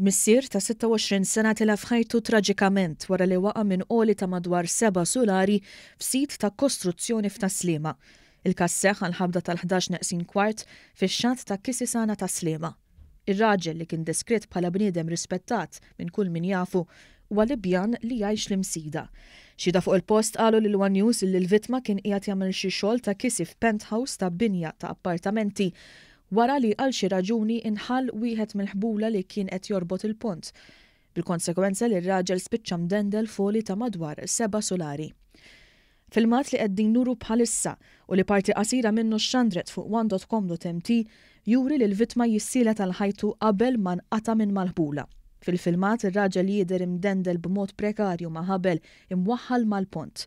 Missier ta' 26 sena tilef ħajtu traġikament wara li waqa' minn għoli ta' madwar seba' sulari f'sit ta' kostruzzjoni f'Tas-Sliema. Il-każ seħħ għall-ħabta tal-11 neqsin kwart fix-xatt ta' Kisisana Tas-Sliema. Ir-raġel li kien deskritt bħala bniedem rispettat minn kull min jafu huwa Libjan li jgħix l-Imsida. Xhieda fuq il-post qalu lil one News li l-vittma kien qiegħed jagħmel xi xogħol ta' kisi f'penthouse ta' binja ta' appartamenti wara li għal xi raġuni inħall wieħed mill-ħbula li kien qed jorbot il-pont, bil-konsegwenza li r-raġel spiċċa mdendel f'għoli ta' madwar seba' sulari. Filmat li qegħdin nuru bħalissa u li parti qasira minnu xxandret fuq one dot com dot mt juri lill-vittma jissielet għal ħajtu qabel ma nqata' minn mal-ħbula. Fil-filmat ir-raġel jidher imdendel b'mod prekarju ma' ħabel imwaħħal mal-pont.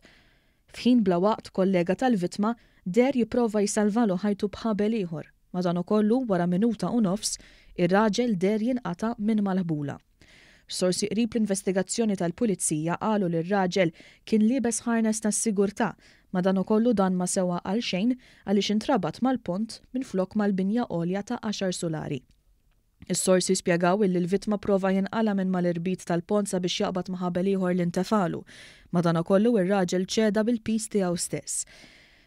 F'ħin bla waqt kollega tal-vittma deher jipprova jsalvalu ħajtu b'ħabel ieħor, madankollu wara minuta u nofs ir-raġel deher jinqata' minn mal-ħbula. Sorsi qrib l-investigazzjoni tal-Pulizija qalu li r-raġel kien liebes harness tas-sigurtà, madankollu dan ma sewa għal xejn għaliex intrabat mal-pont minflok mal-binja għolja ta' għaxar sulari. Is-sorsi spjegaw illi l-vittma prova jinqala' minn mal-irbit tal-pont sabiex jaqbad ma' ħabel ieħor li ntefalu. Madankollu, ir-raġel ċeda bil-piż tiegħu stess.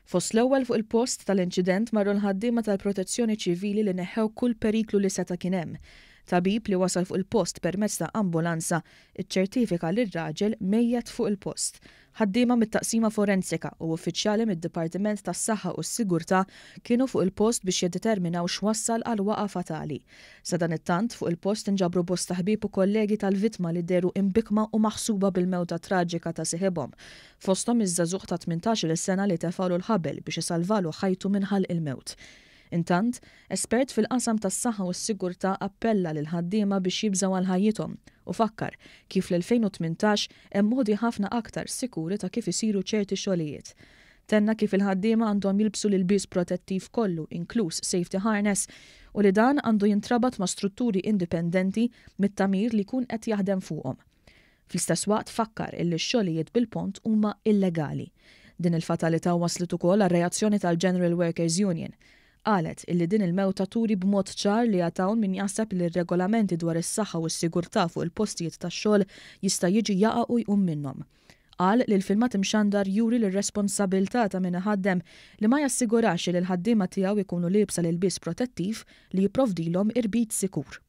Fost l-ewwel fuq il-post tal-inċident marru l-ħaddiema tal-Protezzjoni Ċivili li neħħew kull periklu li seta' kien hemm. Tabib li wasal fuq il-post permezz ta' ambulanza ċċertifika li r-raġel mejjet fuq il-post. Ħaddiema mit-Taqsima Forensika u uffiċjali mid-Dipartiment tas-Saħħa u s-Sigurtà kienu fuq il-post biex jiddeterminaw x'wassal għall-waqgħa fatali. Sadanittant, fuq il-post inġabru bosta ħbieb u kollegi tal-vittma li dehru imbikkma u maħsuba bil-mewta traġika ta' siħibhom, fosthom iż-żagħżugħ ta' 18-il sena li tefgħalu l-ħabel biex isalvalu ħajtu minn ħalq il-mewt. Intant, espert fil-qasam tas-saħħa u s-sigurtà appella lill-ħaddiema biex jibżgħu għal ħajjithom u fakkar kif fl-2018 hemm modi ħafna aktar sikuri ta' kif isiru ċerti xogħlijiet. Tenna kif il-ħaddiema għandhom jilbsu l-ilbies protettiv kollu inkluż safety harness u li dan għandu jintrabat ma' strutturi indipendenti mit-tagħmir li jkun qed jaħdem fuqhom. Fl-istess waqt fakkar illi x-xogħlijiet bil-pont huma illegali. Din il-fatalità wasslet ukoll għar-reazzjoni tal-General Workers Union. Qalet illi din il-mewta turi b'mod ċar li għad hawn min jaħseb li r-regolamenti dwar is-saħħa u s-sigurtà fuq il-postijiet tax-xogħol jista' jiġi jaqa' u jqum minnhom. Qal li l-filmat imxandar juri l-irresponsabilità ta' min iħaddem li ma jassigurax li l-ħaddiema tiegħu jkunu liebsa l-ilbies protettiv li jipprovdilhom irbit sikur.